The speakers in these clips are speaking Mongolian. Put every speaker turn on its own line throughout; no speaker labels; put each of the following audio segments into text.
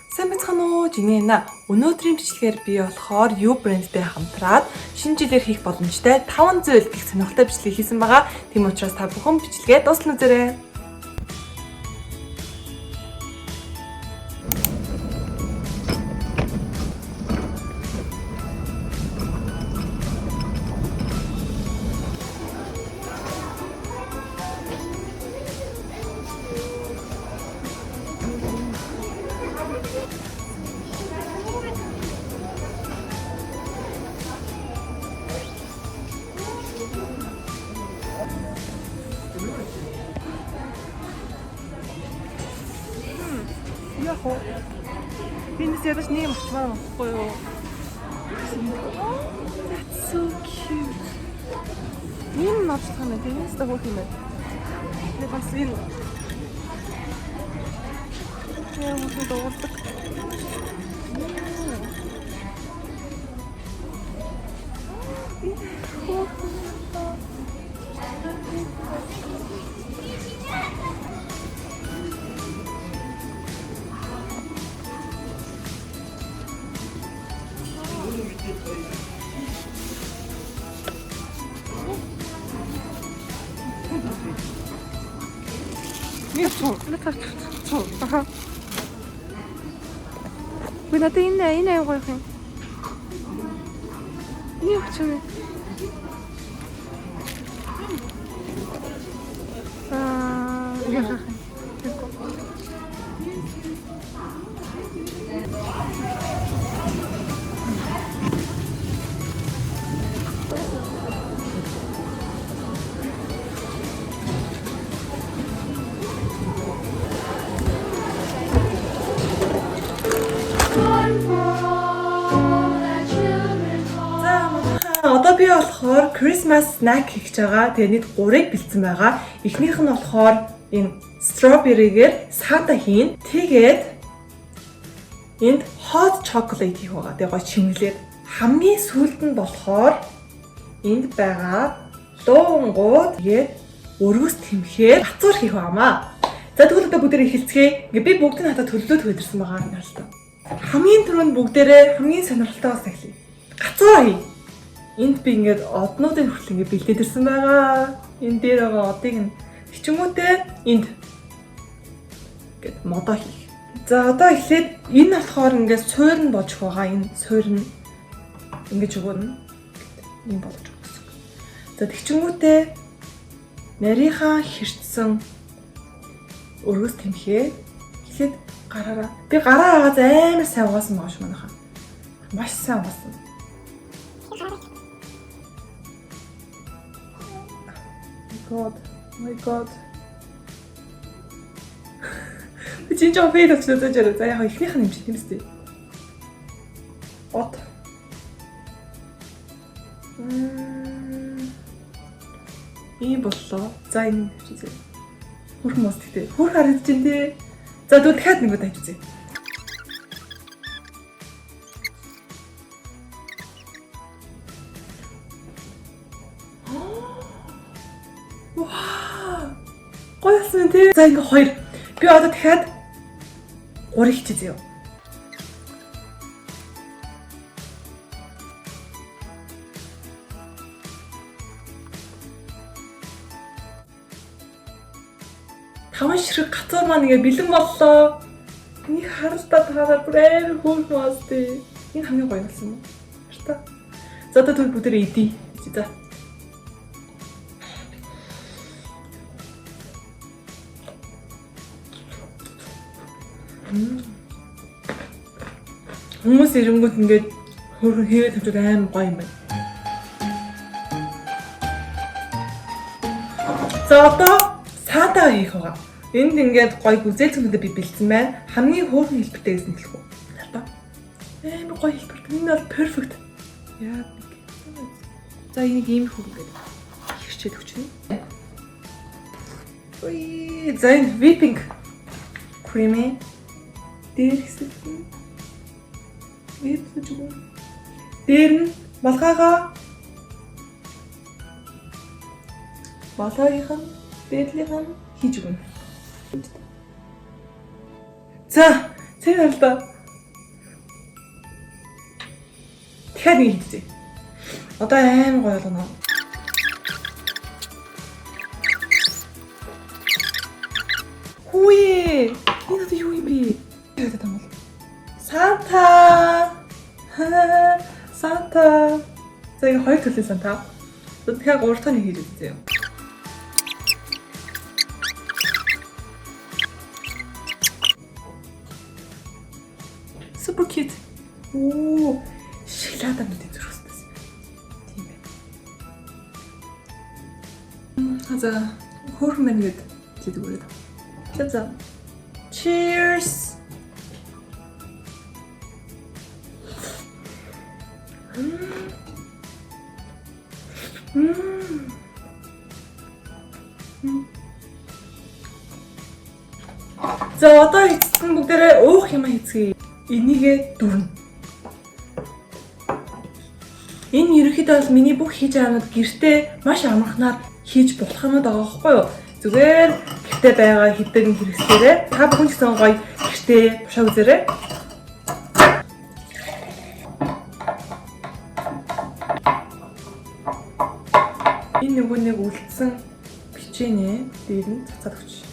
Сайн байцгаана уу? Жинэна. Өнөөдрийн бичлэгээр би болохоор U брэндтэй хамтраад шинэ жилээр хийх боломжтой 5 зүйл гэх сонирхолтой бичлэг хийсэн байгаа. Тийм учраас та бүхэн бичлэгээ дуустал үзээрэй. Яг уу. Би энэс ядаж нэг юм авчмаар байхгүй юу? That's so cute. Энэ нь авчих юм байна. Тэрнээс та хөөх юм байна. Тэгээ бас энэ яа мөн дуугардаг. Энэ хөөх юм байна. Нэг цуу, нэг цуу. Аха. Би надад энэ аян гоё юм. Нэг ч юм. Аа, яхах. За манайхаа одоо би болохоор Christmas snack хийж байгаа. Тэгээ нийт 3-ыг бэлдсэн байгаа. Эхнийх нь болохоор энэ strawberry-гээр сата хийн. Тэгээд энд hot chocolate хийх байгаа. Тэгээ гой чимэглээд хамгийн сүүлд нь болохоор энд байгаа луунгууд тэгээд өргөс тэмхээр гацуур хийх байгаамаа. За тэгвэл одоо бүгдээрээ эхэлцгээе. Ингээ би бүгдийг хатаа төлөвлөөд хөдөрсөн байгаа юм байна л та. Хамгийн түрүүнд бүгдээрээ хамгийн сонирхолтойгоос эхлэе. Гацуур хий. Энд би ингээд однуудын хүртэл ингээд бэлдээд ирсэн байгаа. Энэ дээр байгаа одыг нь хичэнгүүтээ энд ингээд модоо хийх. За одоо эхлээд энэ болохоор ингээд суурь нь болж байгаа. Энэ суурь нь ингэж өгнө. Ийм болж байгаа гэсэн. За тэгчэнгүүтээ нарийнхаа хэрцсэн өргөс тэмхээ эхлээд гараараа. Би гараа агаас амар сайн угаасан байгаа шүү манайхаа. Маш сайн угаасан. My god. My god. Би чинь жоо фейл болчихлоо зэж яриа. За яг эхнийх нь юм чи тийм үстэй. От. Ийм боллоо. За энэ чи зэ. Хөрх мос гэхдээ. Хөрх харагдаж чинь тий. За тэгвэл дахиад нэг удаа хийж үзье. Вау! Гоё болсон тий. За ингээ хоёр. Би одоо дахиад гурыг хийчихье зөө. Таван ширхэг гацуур маань ингээ бэлэн боллоо. Энийг харалтаа таараа бүр амар хөөрхөн бас тий. Энэ хамгийн гоё болсон юм. Харта. За одоо тэгвэл бүгдээрээ идье. За. Хүмүүс ирэнгүүт ингээд хөөрхөн хийгээд тавьчихвал амар гоё юм байна. За одоо саата хийх байгаа. Энд ингээд гоё гүзэл цүнхүүдээ би бэлдсэн байна. Хамгийн хөөрхөн хэлбэртэй гэсэн хэлэх үү. Хараа. Амар гоё хэлбэр. Энэ бол perfect. Яа нэг. За энийг ийм хүү ингээд хэрчээд өгчнө. Ой, за энэ whipping creamy дээр хэсэг нь whip гэж үү. Дээр нь малгайгаа малгайгийнх нь дээдлийнх нь хийж өгнө. За, цэг харалтаа. Дахиад нэг хийдээ. Одоо аим гоё болгоно. Хүүе! Энэ одоо юу юм бэ? гэдэг юм бол. Санта! Санта! За ингэ хоёр төрлийн Санта. Тэгэхээр гурав дахь нэг хийж үзье. Super cute. Оо, шоколад амтын зүрхсэс. Тийм ээ. За, хөөрхөн мэн гээд хэлдэг үрээд. За за. Cheers. За одоо эцэст нь бүгдээрээ уух юм хийцгээе. Энийгээ дүрнэ. Энэ ерөнхийдөө бол миний бүх хийж байгаа юмуд гэртээ маш амархнаар хийж болох юмуд байгаа байхгүй юу? Зүгээр гэртээ байгаа хэдэн хэрэгслээрээ та бүхэн ч гэсэн гоё гэртээ тушаа үзээрэй. Энэ нөгөө нэг үлдсэн печенье дээр нь цацаад өгч.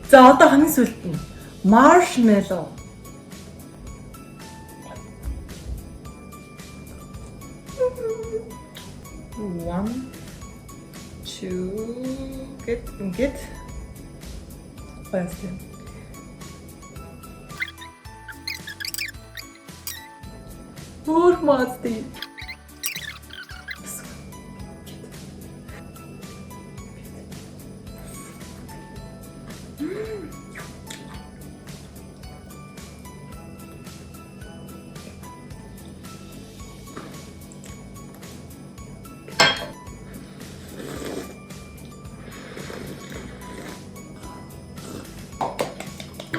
За одоо хамгийн сүүлд нь marshmallow. One, two, get, get. Баярлалаа. Өөр мазди.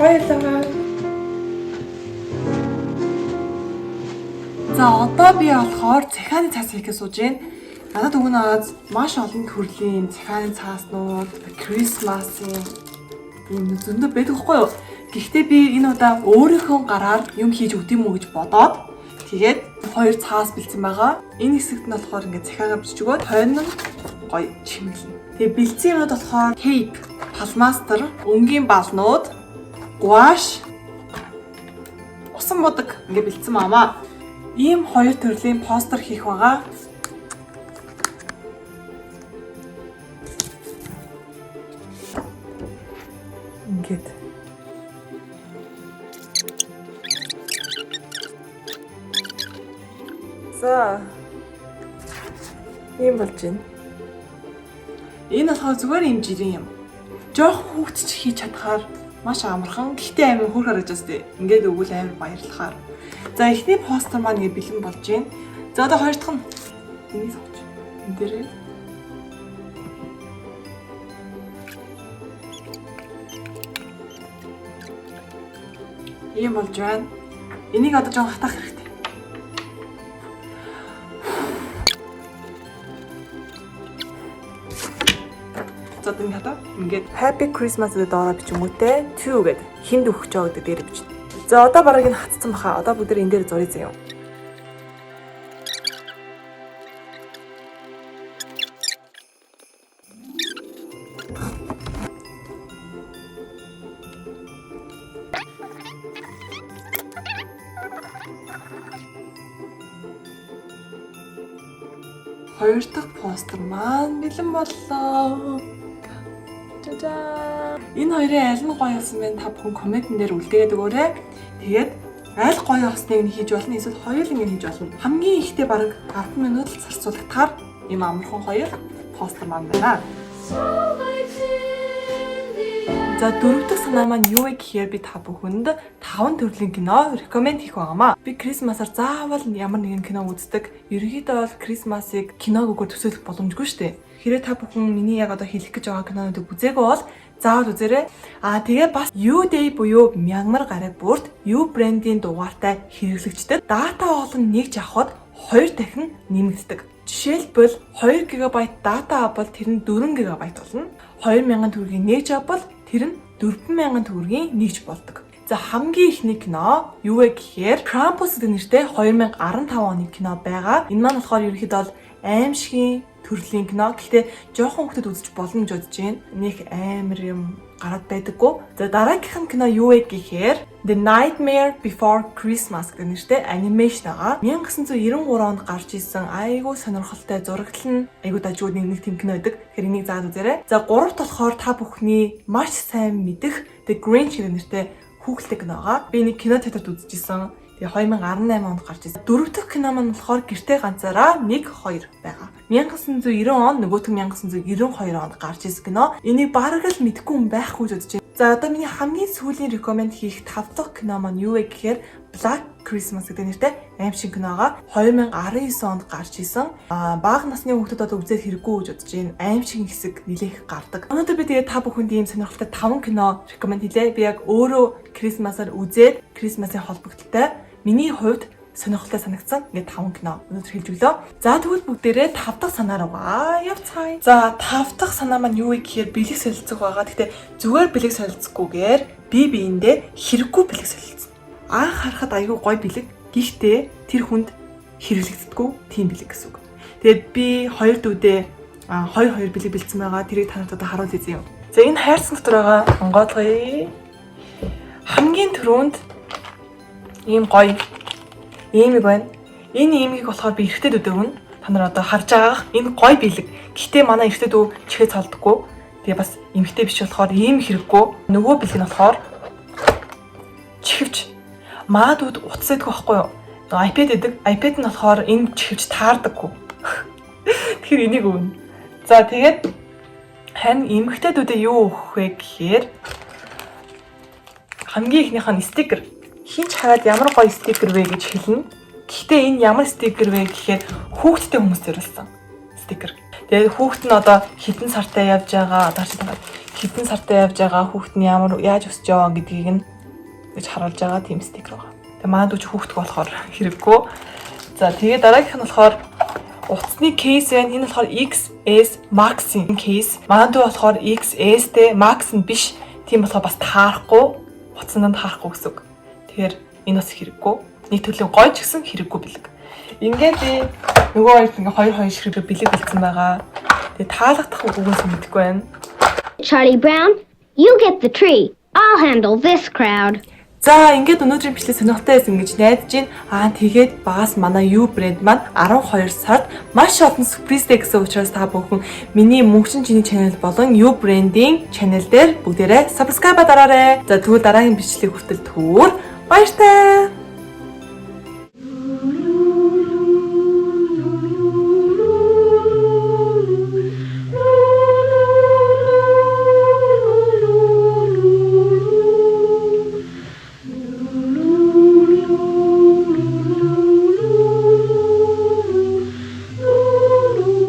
Баярлалаа. За одоо би болохоор цахианы цаас хийх гэж сууж байна. Надад өгнө аз маш олон төрлийн цахианы цааснууд, Christmas-ын ийм зөндөө байдаг хгүй юу? Гэхдээ би энэ удаа өөрийнхөө гараар юм хийж өгд юм уу гэж бодоод тэгээд хоёр цаас бэлдсэн байгаа. Энэ хэсэгт нь болохоор ингээд цахиагаа бичиж өгөөд хойно нь гоё чимэглэнэ. Тэгээ бэлдсэн юмнууд болохоор tape, пластмастер, өнгийн балнууд, гуаш, усан будаг ингээд бэлдсэн маамаа. Ийм хоёр төрлийн постэр хийх байгаа. Ингээд. За. Ийм болж байна. Энэ болохоор зүгээр юм жирийн юм. Жохон хүүхд ч хийж чадхаар маш амархан. Гэхдээ амар хөөр харагдаж байна. Ингээд өгвөл амар баярлахаар. За эхний постэр маань ингэ бэлэн болж байна. За одоо хоёр дахь нь энийг сонгож. Энэ дээрээ ийм болж байна. Энийг одоо жоохон хатаах хэрэгтэй. За энэ хатаа ингээд Happy Christmas гэдэг доороо бичингүүтээ to гэдэг хинд өгч байгаа гэдэг дээр бичнэ. За одоо бараг энэ хатцсан баха. Одоо бүгд энэ дээр зуръя заяа. Хоёр дахь постэр маань бэлэн боллоо. Жажаа. Энэ хоёрын аль нь гоё болсон бэ? Та бүхэн комментэн дээр үлдээгээд өгөөрэй. Тэгээд аль гоё болсныг нь хийж болно. Эсвэл хоёуланг нь хийж болно. Хамгийн ихтэй бараг 10 минут л зарцуулахтаар ийм амархан хоёр постэр маань байна. За дөрөв дэх санаа маань юу вэ гэхээр би та бүхэнд таван төрлийн кино recommend хийх байгаамаа. Би Christmas-аар заавал ямар нэгэн кино үздэг. Ерөнхийдөө бол Christmas-ыг киногүйгээр төсөөлөх боломжгүй шүү дээ. Хэрэг та бүхэн миний яг одоо хэлэх гэж байгаа кинонуудыг үзээгүй бол заавал үзээрэй. Аа тэгээ бас U-Day буюу Мянмар гараг бүрт U брендийн дугаартай хэрэглэгчдэд дата олон нэгж авахд 2 дахин нэмэгддэг. Жишээлбэл 2 ГБ дата авбал тэр нь 4 ГБ болно. 2000 төгрөгийн нэгж авбал тэр нь 4000 төгрөгийн нэгж болдог. За, хамгийн эхний кино юу вэ гэхээр Krampus гэдэг нэртэй 2015 оны кино байгаа. Энэ маань болохоор ерөнхийдөө бол аймшгийн төрлийн кино. Гэхдээ жоохон хүүхдэд үзэж болно гэж бодож байна. Нэг амар юм гараад байдаггүй. За, дараагийнх нь кино юу вэ гэхээр The Nightmare Before Christmas гэдэг нэртэй animation байгаа. 1993 онд гарч исэн, айгүй сонирхолтой, зураглал нь айгүй дажгүй нэг нэг тийм кино байдаг. Тэгэхээр энийг заад үзээрэй. За, гуравт болохоор та бүхний маш сайн мэдэх The Grinch гэдэг нэртэй хүүхэлтэй кино байгаа. Би нэг кино театрт үзчихсэн. Тэгээ 2018 онд гарч ирсэн. Дөрөв дэх кино маань болохоор Гэртээ ганцаараа 1 2 байгаа. 1990 он, нөгөөх нь 1992 онд гарч ирсэн кино. Энийг бараг л мэдэхгүй хүн байхгүй гэж бодож байна. За, одоо миний хамгийн сүүлийн recommend хийх тав дахь кино маань юу вэ гэхээр Black Christmas гэдэг нэртэй аймшиг киноога 2019 онд гарч исэн. Аа, бага насны хүүхдүүд одоо үзээд хэрэггүй гэж бодож байна. Аймшиг хэсэг нэлээх гардаг. Өнөөдөр би тэгээд та бүхэнд ийм сонирхолтой 5 кино recommend хийлээ. Би яг өөрөө Christmas-аар үзээд, Christmas-ийн холбогдлолтой миний хувьд сонирхолтой санагдсан ингээд 5 кино өнөөдөр хэлж өглөө. За, тэгвэл бүгдээрээ 5 дахь санаа руугаа явцгаая. За, 5 дахь санаа маань юу вэ гэхээр бэлэг солилцох байгаа. Гэхдээ зүгээр бэлэг солилцохгүйгээр бие биендээ хэрэггүй бэлэг солилцсон. Анх харахад айгүй гоё бэлэг. Гэхдээ тэр хүнд хэрэглэгддэггүй тийм бэлэг гэсэн үг. Тэгээд би хоёр дүүдээ хоёр хоёр бэлэг бэлдсэн байгаа. Тэрийг та нарт одоо харуул үзье юм. За, энэ хайрцаг дотор байгаа онгойлгоё. Хамгийн түрүүнд ийм гоё иймэг байна. Энэ иймгийг болохоор би эрэгтэй дүүдээ өгнө. Та нар одоо харж байгаах энэ гоё бэлэг. Гэхдээ манай эрэгтэй дүү чихээ цолдоггүй. Тэгээ бас эмэгтэй биш болохоор ийм хэрэггүй. Нөгөө бэлэг нь болохоор чихвч. Манай дүүд утас идэх байхгүй юу? Нөгөө iPad идэг. iPad нь болохоор энэ чихвч таардаггүй. Тэгэхээр энийг өгнө. За, тэгээд харин эмэгтэй дүүдээ юу өгөх вэ гэхээр хамгийн эхнийх нь стикер. Хэн ч хараад ямар гоё стикер вэ гэж хэлнэ. Гэхдээ энэ ямар стикер вэ гэхээр хүүхэдтэй хүмүүс зориулсан стикер. Тэгээд хүүхэд нь одоо хэдэн сартай явж байгаа, одоо харж байгаа. Хэдэн сартай явж байгаа, хүүхэд нь ямар яаж өсөж яваа гэдгийг нь гэж харуулж байгаа тийм стикер байгаа. Тэгээд манай дүү ч хүүхдгүй болохоор хэрэггүй. За, тэгээд дараагийнх нь болохоор утасны case байна. Энэ болохоор XS Max-ийн case. Манай дүү болохоор XS-тэй, Max нь биш. Тийм болохоор бас таарахгүй, утасанд таарахгүй гэсэн үг. Тэгэхээр энэ бас хэрэггүй. Нэг төрлийн гоё ч гэсэн хэрэггүй бэлэг. Ингээд би нөгөө хоёрт ингээ хоёр хоёр ширхэг бэлэг бэлдсэн байгаа. Тэгээ таалагдах үгээс мэдэхгүй байна.
Charlie Brown, you get the tree. I'll handle this crowd.
За, ингээд өнөөдрийн бичлэг сонирхолтой байсан гэж найдаж байна. Аа, тэгээд бас манай U брэнд маань 12 сард маш олон сюрпризтэй гэсэн учраас та бүхэн миний Мөнхчин чиний channel болон U брендийн channel дээр бүгдээрээ subscribe дараарай. За, тэгвэл дараагийн бичлэг хүртэл түр баяртай.